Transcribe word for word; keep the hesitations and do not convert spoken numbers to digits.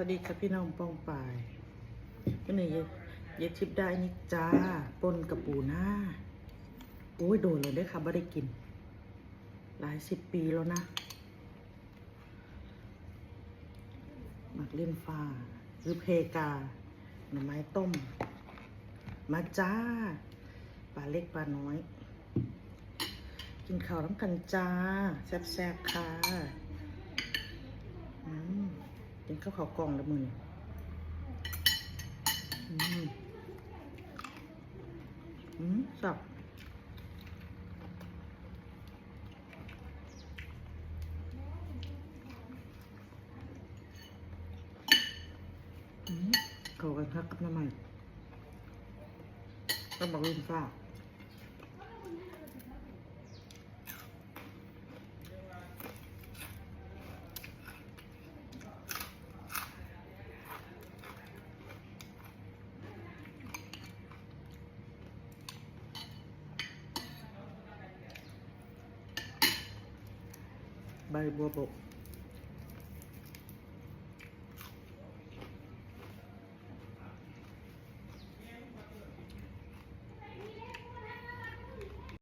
วัสดีค่ะพี่น้องป้องปาย มื้อนี้ยายยายทิพย์ได้นี่จ้า ป่นกะปูนา โอ้ย โดนแล้วเด้อค่ะ บ่ได้กิน หลายสิบปีแล้วนะ หมากเล่นฟ้า หรือเพกา หน่อไม้ต้ม มาจ้า ปลาเล็กปลาน้อย กินข้าวนำกันจ้า แซ่บๆค่ะ อืม กินข้าวข้าวกล่องละมื้อนี้ อืม อืม แซ่บ อืม เข้ากันคักกับหน่อไม้ กับหมากเล่นฟ้า ใบบัวบก